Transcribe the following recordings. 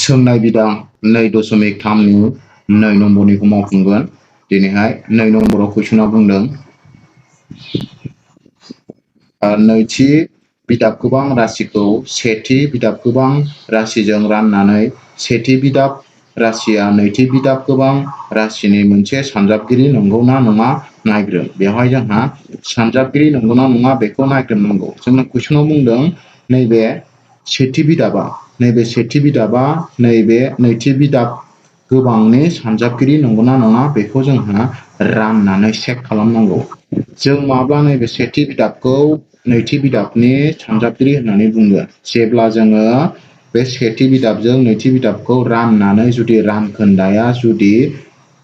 सोंनाय बिदां 2.3 नि 2 नम्बरनिखौ मावफुंगोन। दिनैहाय 2 नम्बराव कुइसना बुंदों नैथि बिदाब गोबां राशिखौ सेथि बिदाब गोबां राशिजों राननानै सेथि बिदाब राशिया नैथि बिदाब गोबां राशिनि मोनसे सानजाबगिरि नंगौना नङा नायग्रोम। बेवहाय जोंहा सानजाबगिरि नंगौना नङा बेखौ नायग्रोमनांगौ। जोंना कुइसनाव बुंदों नैबे सेथि बिदाबा नैबे नैथि बिदाब गोबांनि सानजाबगिरि नंगौना नङा बेखौ जोंहा राननानै चेक खालामनांगौ। जों माब्ला नैबे सेथि बिदाबखौ नैथि बिदाबनि सानजाबगिरि होननानै बुंगोन जेब्ला जोङो बे सेथि बिदाबजों नैथि बिदाबखौ राननानै जुदि रानखोन्दाया जुदि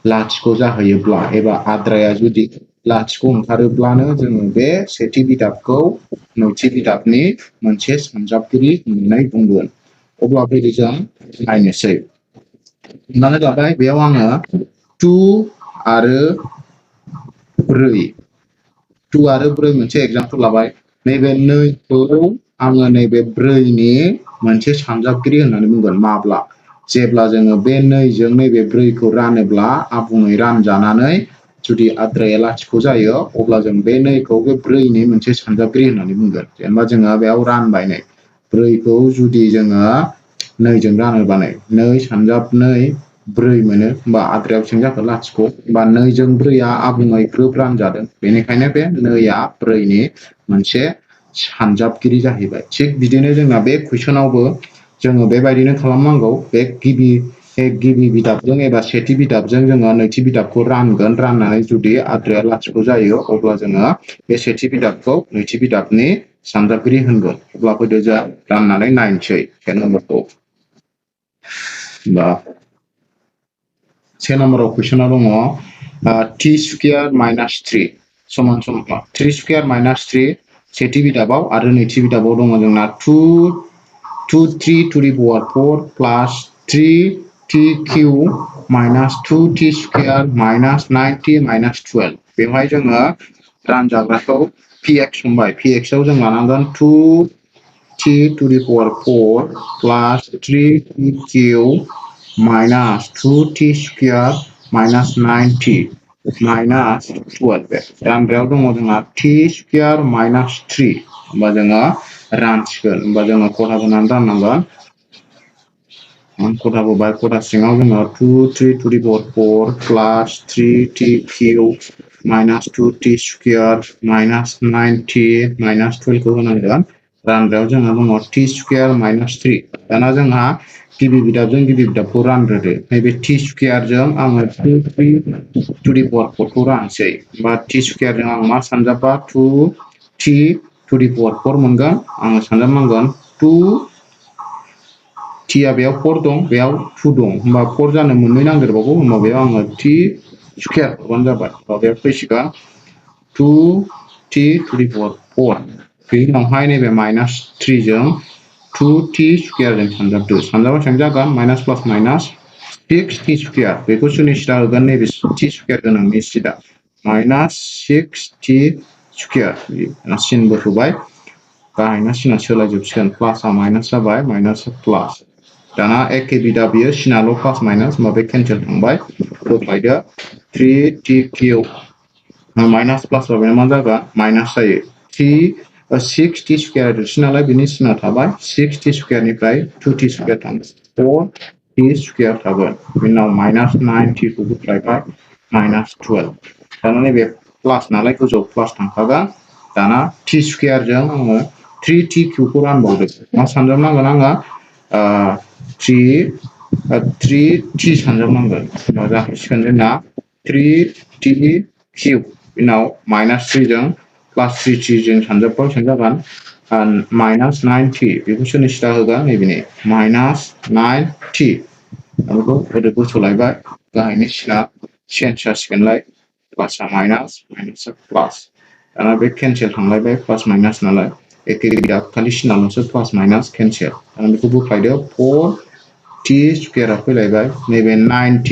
लाथिख' जाहैयोब्ला एबा आद्राया जुदि लाथिख' ओंखारोब्लानो जोङो बे सेथि बिदाबखौ नैथि बिदाबनि मोनसे सानजाबगिरि होननानै बुंगोन। अब्ला फैदो जों नायनोसै। हमनानै लाबाय बेयाव आङो 2 आरो 4 मोनसे एग्जाम्पल लाबाय। नैबे 2खौ आङो नैबे 4नि मोनसे सानजाबगिरि होननानै बुंगोन। माब्ला? जेब्ला जोङो बे 2जों नैबे 4खौ रानोब्ला आबुङै रानजानानै जुदि आद्राया लाथिख' जायो अब्ला जों बे 2खौ बे 4नि मोनसे सानजाबगिरि होननानै बुंगोन। जेनेबा जोङो बेयाव रानबाय 4खौ जुदि जोङो 2जों रानोबा 2 सानजाब 2 4 मोनो होमबा आद्राया बेसेबां जाखो लाथिख'। होमबा 2जों 4आ आबुङै ग्रोब रानजादों। बेनिखायनो बे 2आ 4नि मोनसे सानजाबगिरि जाहैबाय। थिग बिदिनो जोंना बे कुइसनावबो जोङो बेबायदिनो खालामनांगौ। बे गिबि बिदाबजों एबा सेथि बिदाबजों जोङो नैथि बिदाबखौ रानगोन। राननानै जुदि आद्राया लाथिख' जायो अब्ला जोङो बे सेथि बिदाबखौ नैथि बिदाबनि सानजाबगिरि होनगोन। अब्ला फैदो जों राननानै नायनोसै से नम्बरखौ। बा से नम्बराव कुइसना दङ t स्कुवेर माइनास 3 समान समान 3 स्कुवेर माइनास 3 सेथि बिदाबाव आरो नैथि बिदाबाव दङ जोंना 2 3 टू द पावर 4 प्लास 3t³ minus 2t square minus 9t minus 12। बेवहाय जोङो रानजाग्राखौ px हमबाय। px आव जों लानांगोन 2t टू द पावर 4 प्लास 3t³ minus 2t square minus 9t minus 12। रानग्रायाव दङ जोंहा t स्कुवेर माइनास 3। होमबा जोङो रानसिगोन। होमबा जोङो खथा बोनानै राननांगोन। खथा बोबाय। खथा सिङाव जोङो 3 टू द पावर 4 प्लास 3t³ minus 2t square minus 9t minus 12 खौ होनांगोन। रानग्रायाव जोंहा दङ t स्कुवेर माइनास 3। दाना जोंहा गिबि बिदाबजों गिबि बिदाबखौ रानग्रोदो। नैबे t स्कुवेरजों आङो 3 टू द पावर 4 खौ रानसै। बा t स्कुवेरजों आं मा सानजाबबा 2t टू द पावर 4 मोनगोन। आङो सानजाबनांगोन 2t आ बेयाव 4 दं बेयाव 2 दं। होमबा 4 जानो मोननै नांदेरबावगौ। होमबा बेयाव आङो t स्कुवेर हरबानो जाबाय। बेयाव फैसिगोन 2t टू द पावर 4। बेनि उनावहाय नैबे माइनास 3 जों 2t स्कुवेरजों सानजाबदो। सानजाबा बेसेबां जागोन माइनास प्लास माइनास 6t स्कुवेर। बेखौ सोरनि सिदा होगोन नैबे t स्कुवेर गोनांनि सिदा माइनास 6t स्कुवेर। सिनबो होबाय। गाहायना सिना सोलायजोबसिगोन। प्लासआ माइनास जाबाय माइनासआ प्लास। दाना एखे बिदा बियो सिनाल' प्लास माइनास। होमबा बे केन्सेल थांबाय। बोख्लायदो 3t³ माइनास प्लास जाबाय मा जागोन माइनास जायो। 6t स्कुवेर देरसिन नालाय बिनि सिना थाबाय। 6t स्कुवेरनिफ्राय 2t स्कुवेर थांबाय 4t स्कुवेर थागोन। बिनि उनाव माइनास 9t खौ बोख्लायबाय माइनास 12। दाना नैबे प्लास नालाय गोजौआव प्लास थांखागोन। दाना t स्कुवेरजों आङो 3t³ खौ रानबावदो। मा सानजाबनांगोन आङो 3t सानजाबनांगोन। होमबा जाहैसिगोन जोंना 3t³ उनाव माइनास 3 जों प्लास 3t जों सानजाबबा बेसेबां जागोन माइनास 9t। बेखौ सोरनि सिदा होगोन नैबेनि माइनास 9t। बेखौ ओरै बोसोलायबाय। गाहायनि सिना चेन्ज जासिगोनलाय। प्लासआ माइनास माइनासआ प्लास। दाना बे केन्सेल थांलायबाय प्लास माइनास नालाय। एखे बिदाब खालि सिनाल'सो प्लास माइनास केन्सेल। दाना बेखौ बोख्लायदो 4t स्कुवेरआ फैलायबाय। नैबे 9t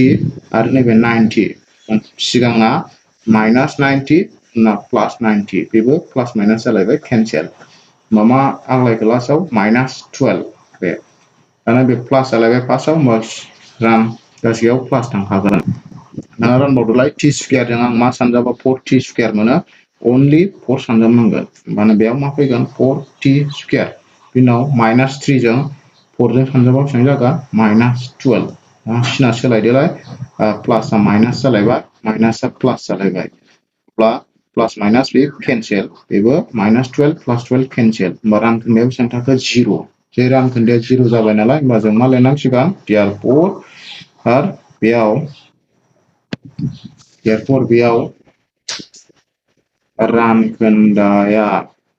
आरो नैबे 9t। सिगाङा माइनास 9t उनाव प्लास 9t। बेबो प्लास माइनास जालायबाय केन्सेल। मा आग्लायखो लास्टआव माइनास 12 बे। दाना बे प्लास जालायबाय फार्स्टआव होमबा रान गासैयाव प्लास थांखागोन दाना रानबावदोलाय t स्क्वायारजों आं मा सानजाबा 4t स्क्वायार मोनो only 4 सानजाबनांगोन होमबानो बेयाव मा फैगोन 4t स्क्वायार बिनि उनाव माइनास 3 जों 4 जों सानजाबा बेसेबां जागोन माइनास 12 सिना सोलायदोलाय प्लासआ माइनास जालायबाय माइनासआ प्लास जालायबाय अब्ला प्लास माइनास बे केन्सेल बेबो माइनास 12 प्लास 12 केन्सेल होमबा रानखोन्दाया बेसेबां थाखो 0 जे रानखोन्दाया 0 जाबाय नालाय होमबा जों मा लिरनांसिगोन therefore बेयाव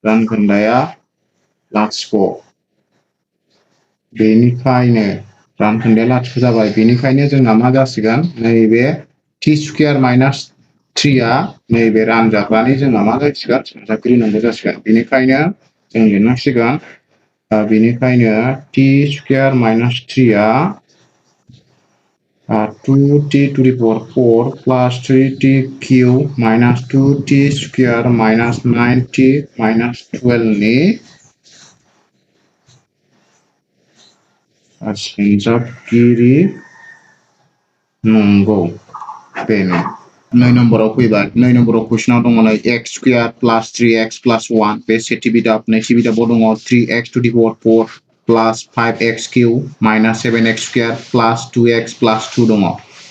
रानखोन्दाया लाथिख' बेनिखायनो रानखोन्दाया लाथिख' जाबाय बेनिखायनो जोंना मा जासिगोन नैबे t स्क्वायर माइनास 3 आ नैबे रानजाग्रानि जोंना मा जासिगोन सानजाबगिरि नंगौ जासिगोन बेनिखायनो जों लिरनांसिगोन बेनिखायनो t स्क्वायर माइनास 3 आ 2t to the power 4 plus 3t cube minus 2t square minus 9t minus 12 नि सानजाबगिरि नंगौ बेनो 9 नम्बराव फैबाय 9 नम्बराव कुइसनाव दङ नै x स्क्वायर प्लास 3x प्लास 1 बे सेथि बिदाब नैथि बिदाबाव दङ 3x to the power 4 plus 5x cube minus 7x square plus 2x प्लास 2 दङ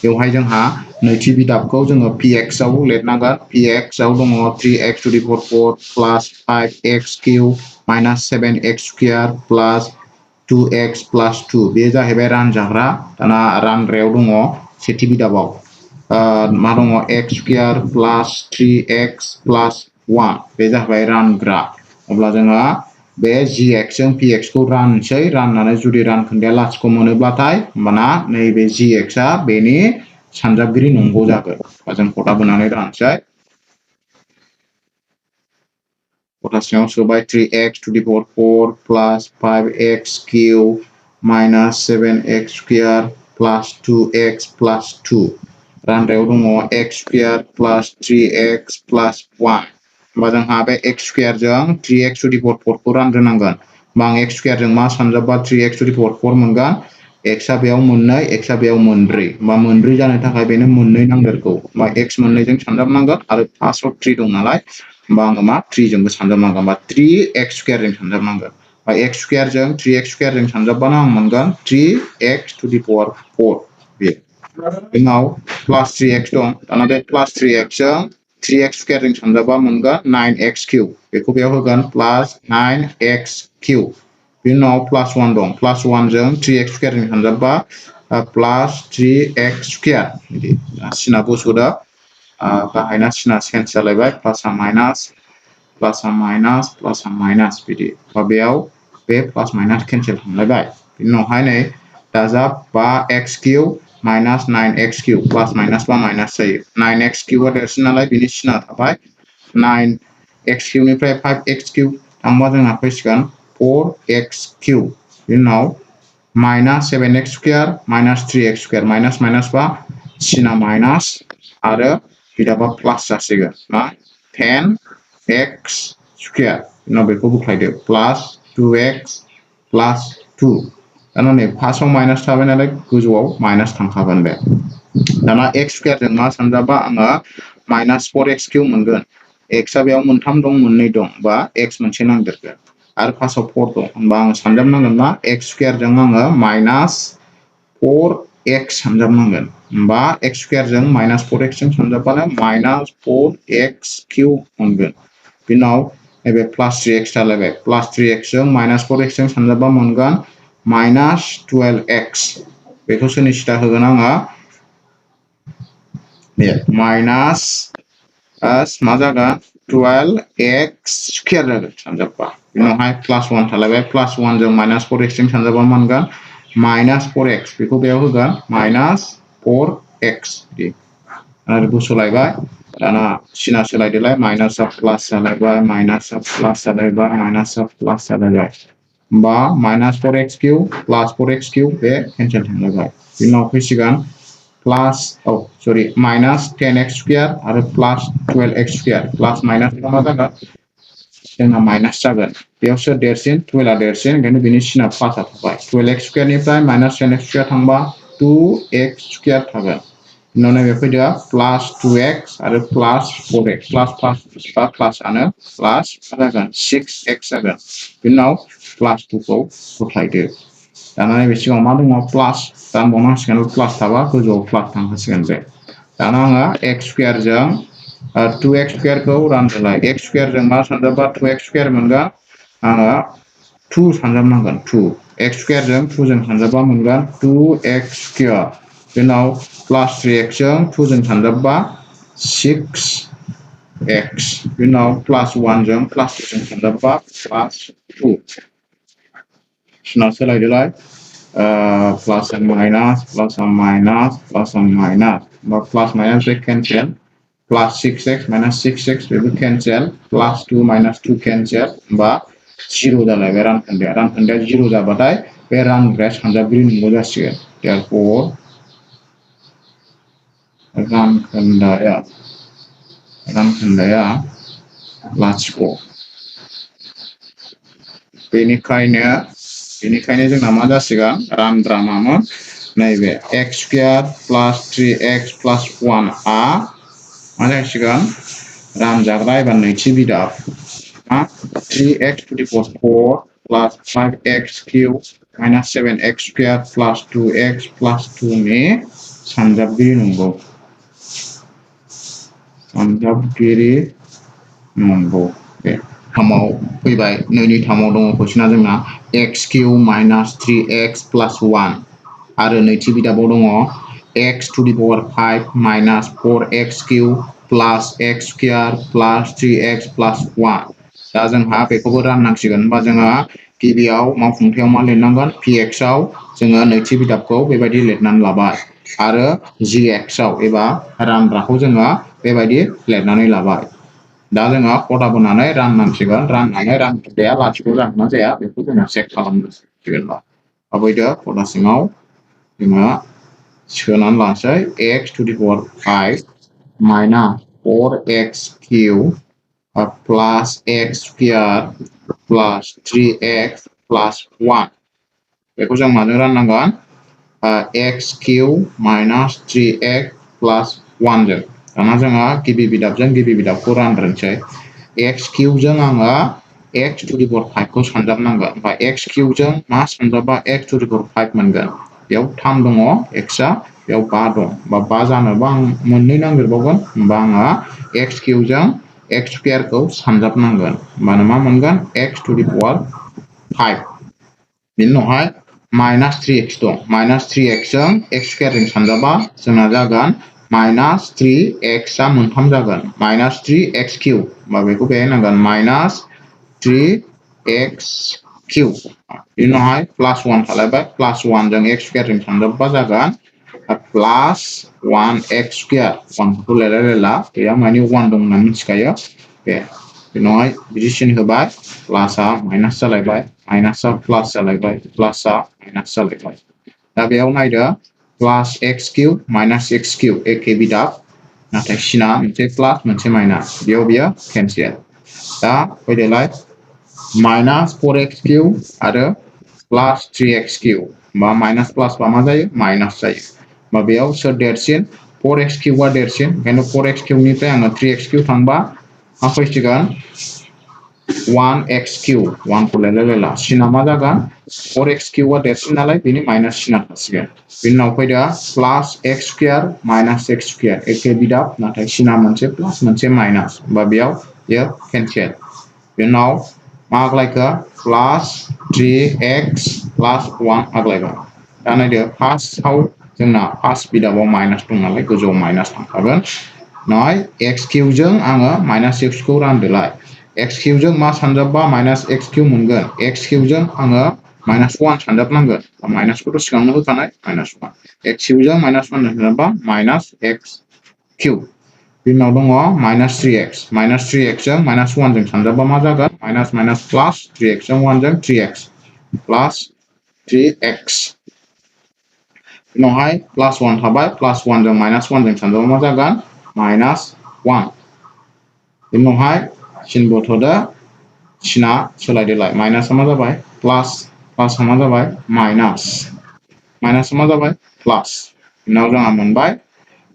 बेवहाय जोंहा नैथि बिदाबखौ जोङो px आव लिरनांगोन px आव दङ 3x to the power 4 plus 5x cube minus 7x square plus 2x प्लास 2 बे जाहैबाय रानजाग्रा दाना रानग्रायाव दङ सेथि बिदाबाव मा दङ x स्क्वायर प्लास 3x प्लास 1 बे जाहैबाय रानग्रा अब्ला जोङो बे gx जों px खौ रानसै राननानै जुदि रानखोन्दाया लाथिख' मोनोब्लाथाय होमबाना नैबे gx आ बेनि सानजाबगिरि नंगौ जागोन जों खथा बोनानै रानसै खथा सिङाव सोबाय 3x to the power 4 plus 5x cube minus 7x square plus 2x plus 2 रानग्रायाव दङ x square plus 3x plus 1 होमबा जोंहा बे x square जों 3x to the power 4 खौ रानग्रोनांगोन होमबा आं x square जों मा सानजाबबा 3x to the power 4 मोनगोन x आ बेयाव मोननै x आ बेयाव मोनब्रै होमबा मोनब्रै जानो थाखाय बेनो मोननै नांदेरगौ होमबा x मोननैजों सानजाबनांगोन आरो फार्स्टआव 3 दं नालाय होमबा आङो मा 3 जोंबो सानजाबनांगोन होमबा 3x square जों सानजाबनांगोन x square जों 3x square जों सानजाबबानो आं मोनगोन 3x to the power 4 बे उनाव प्लास 3x दं दाना बे प्लास 3x जों 3x square जों सानजाबबा मोनगोन 9x cube बेखौ बेयाव होगोन प्लास 9x cube बेनि उनाव प्लास 1 दं प्लास 1 जों 3x square जों सानजाबबा प्लास 3x square बिदि सिना बस'दो गाहायना सिना चेन्ज जालायबाय प्लासआ माइनास बिदि बेयाव बे प्लास माइनास केन्सेल खालामलायबाय बिनि उनावहाय नै दाजाब 5x cube minus 9x cube प्लास माइनास बा माइनास जायो 9x cube आ देरसिन नालाय बिनि सिना थाबाय 9x cube निफ्राय 5x cube थांबा जोंना फैसिगोन 4x cube बिनि उनाव minus 7x square minus 3x square minus minus बा सिना माइनास आरो बिदाबा प्लास जासिगोन ना 10x square उनाव बेखौ बोख्लायदो प्लास 2x प्लास 2 दाना नै फार्स्टआव माइनास थाबाय नालाय गोजौआव माइनास थांखागोन बे दाना x square जों मा सानजाबा आङो माइनास 4x cube मोनगोन x आ बेयाव मोनथाम दं मोननै दं बा x मोनसे नांदेरगोन आरो फार्स्टआव 4 दं होमबा आङो सानजाबनांगोन मा x square जों आङो माइनास 4x सानजाबनांगोन होमबा x square जों माइनास 4x जों सानजाबबानो माइनास 4x cube मोनगोन बिनि उनाव नैबे प्लास 3x जालायबाय प्लास 3x जों माइनास 4x जों सानजाबबा मोनगोन माइनास 12x बेखौ सोरनि सिदा होगोन आङो बे माइनास मा जागोन 12x स्क्वायर जागोन सानजाबबा बिनि उनावहाय प्लास 1 थालायबाय प्लास 1 जों माइनास 4x जों सानजाबबा मोनगोन माइनास 4x बेखौ बेयाव होगोन माइनास 4x बिदि आरो गुसुलायबाय दाना सिना सोलायदोलाय माइनासआ प्लास जालायबाय माइनासआ प्लास जालायबाय माइनासआ प्लास जालायबाय होमबा माइनास 4x cube प्लास 4x cube बे केन्सेल थांलायबाय बिनि उनाव फैसिगोन प्लास माइनास 10x square आरो प्लास 12x square प्लास माइनास मा जागोन जोंना माइनास जागोन बेयाव सोर देरसिन 12 आ देरसिन ओंखायनो बिनि सिना प्लासआ थाबाय 12x स्क्वायरनिफ्राय माइनास 10x स्क्वायर थांबा 2x स्क्वायर थागोन उनाव नैबे फैदो प्लास 2x आरो प्लास 4x प्लासआनो प्लास मा जागोन 6x जागोन बिनि उनाव प्लास 2 खौ बोख्लायदो दाना नैबे सिगाङाव मा दङ प्लास दानबावनांसिगोन प्लास थाबा गोजौआव प्लास थांखासिगोन बे दाना आङो x स्क्वायरजों 2x स्क्वायरखौ रानदोलाय x स्क्वायरजों मा सानजाबा 2x स्क्वायर मोनगोन आङो 2 सानजाबनांगोन 2 x स्क्वायरजों 2 जों सानजाबा मोनगोन 2x स्क्वायर बिनि उनाव प्लास 3x जों 2 जों सानजाबा 6x बिनि उनाव प्लास 1 जों प्लास 2 जों सानजाबा प्लास 2 सिना सोलायदोलाय प्लास and minus बा प्लास माइनास बे cancel प्लास 6x minus 6x बेबो cancel प्लास 2 minus 2 cancel बा 0 जालायबाय रानखोन्दाया 0 जाबाथाय बे रानग्राया सानजाबगिरि नंगौ जासिगोन therefore रानखोन्दाया लाथिख' बेनिखायनो जोंना मा जासिगोन रानग्रा मामोन नैबे x स्क्वायर प्लास 3x प्लास 1 आ मा जासिगोन रानजाग्रा एबा नैथि बिदाब 3x to the power 4 plus 5x cubed minus 7x squared plus 2x plus 2 नि सानजाबगिरि नंगौ बे थामाव फैबाय नैनि थामाव दङ कुइसना जोंना x cube minus 3x plus 1 आरो नैथि बिदाबाव दङ x to the power 5 minus 4x cube plus x squared plus 3x plus 1 दा जोंहा बेखौबो राननांसिगोन होनबा जोंहा गिबियाव मावफुंथायाव मा लिरनांगोन px आव जोङो नैथि बिदाबखौ बेबायदि लिरनानै लाबाय आरो gx आव एबा रानग्राखौ जोङो बेबायदि लिरनानै लाबाय दा जोङो खथा बोनानै राननांसिगोन राननानै रानखोन्दाया लाथिख' जागोन ना जाया बेखौ जोङो चेक खालामनांसिगोन फैदो खथा सिङाव जोङो सोनानै लानोसै x to the power 5 minus 4x cubed plus x squared plus 3x plus 1 बेखौ जों माजों राननांगोन x cubed minus 3x plus 1 जों दाना जोङो गिबि बिदाबखौ रानग्रोनोसै x cubed जों आङो x to the power 5 खौ सानजाबनांगोन ओमफ्राय x cubed जों मा सानजाबा x to the power 5 मोनगोन बेयाव 3 दङ x आ बेयाव 5 दं बा 5 जानोबा आं मोननै नांदेरबावगोन होमबा आङो x cubed जों x square खौ सानजाबनांगोन होमबानो मा मोनगोन x to the power 5 बिनि उनावहाय minus 3x दं minus 3x जों x square जों सानजाबा जोंना जागोन minus 3x आ मोनथाम जागोन minus 3x cube होमबा बेखौ बेहाय नांगोन minus 3x cube बिनि उनावहाय plus 1 थालायबाय plus 1 जों x square जों सानजाबबा जागोन plus 1x square 1 खौ लायला बेयाव माने 1 दं होनना मिथिखायो बे उनावहाय बिदि सिन होबाय प्लासआ माइनास जालायबाय माइनासआ प्लास जालायबाय प्लासआ माइनास जालायबाय दा बेयाव नायदो प्लास x cube minus x cube एखे बिदाब नाथाय सिना मोनसे प्लास मोनसे माइनास बेयाव बियो केन्सेल दा फैदोलाय माइनास 4x cube आरो प्लास 3x cube बा माइनास प्लास बा मा जायो माइनास जायो बा बेयाव सोर देरसिन 4x cube आ देरसिन ओंखायनो 4x cube निफ्राय आङो 3x cube थांबा मा फैसिगोन 1x cube 1 खौ लायला सिना मा जागोन 4x cube आ देरसिन नालाय बेनि माइनास सिना थासिगोन बिनि उनाव फैदो प्लास x square minus x square एखे बिदाब नाथाय सिना मोनसे प्लास मोनसे माइनास बा बेयाव बियो केन्सेल बिनि उनाव मा आग्लायखो प्लास 3x प्लास 1 आग्लायबाय दा नायदो फार्स्टआव जोंना फार्स्ट बिदाबाव माइनास दं नालाय गोजौआव माइनास थांखागोन नाय x cube जों आङो माइनास x खौ रानदोलाय x cube जों मा सानजाबबा माइनास x cube मोनगोन x cube जों आङो माइनास 1 सानजाबनांगोन माइनासखौथ' सिगाङावनो होखानाय माइनास 1 x cube जों माइनास 1 सानजाबबा माइनास x cube बिनि उनाव दङ माइनास 3x जों माइनास 1 जों सानजाबबा मा जागोन माइनास माइनास प्लास 3x जों 1 जों 3x प्लास 3x उनावहाय प्लास 1 थाबाय प्लास 1 जों माइनास 1 जों सानजाबा मा जागोन माइनास 1 बिनि उनावहाय सिन बथ'दो सिना सोलायदोलाय माइनास मा जाबाय प्लास प्लास मा जाबाय माइनास माइनास मा जाबाय प्लास उनाव जोंहा मोनबाय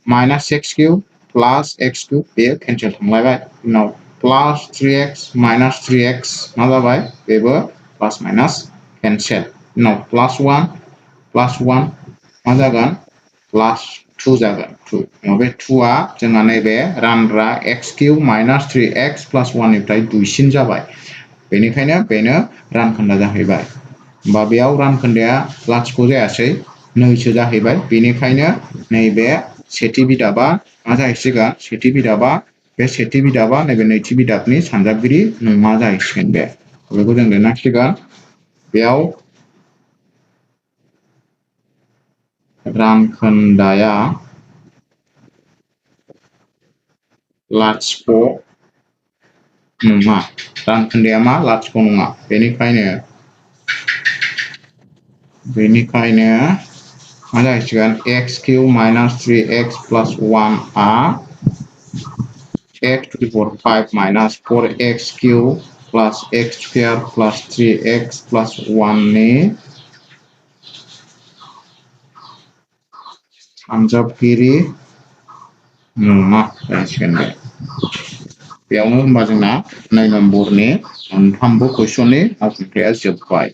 माइनास एक्स किउब प्लास एक्स किउब बेयो केन्सेल थांलायबाय उनाव प्लास 3x माइनास 3x मा जाबाय बेबो प्लास माइनास केन्सेल उनाव प्लास 1 मा जागोन प्लास 2 जागोन 2 उनाव बे 2आ जोंहा नैबे रानग्रा x किउब माइनास 3x प्लास 1 निफ्राय दुइसिन जाबाय बेनिखायनो बेनो रानखोन्दा जाहैबाय होमबा बेयाव रानखोन्दाया लाथिख' जायासै नैसो जाहैबाय बेनिखायनो नैबे सेथि बिदाबा मा जाहैसिगोन सेथि बिदाबा बे सेथि बिदाबा नैबे नैथि बिदाबनि सानजाबगिरि नङा जाहैसिगोन बे बेखौ जों लिरनांसिगोन बेयाव रानखोन्दाया लाथिख' नङा रानखोन्दाया मा लाथिख' नङा बेनिखायनो मा जाहैसिगोन x किउब माइनास 3x प्लास 1 आ x to the power 5 minus 4x cube plus x square plus 3x plus 1 नि सानजाबगिरि नङा जाहैसिगोन बे बेयावनो होनबा जोंना 9 नम्बरनि मोनफ्रोमबो कुइसननि मावफुंथाया जोब्बाय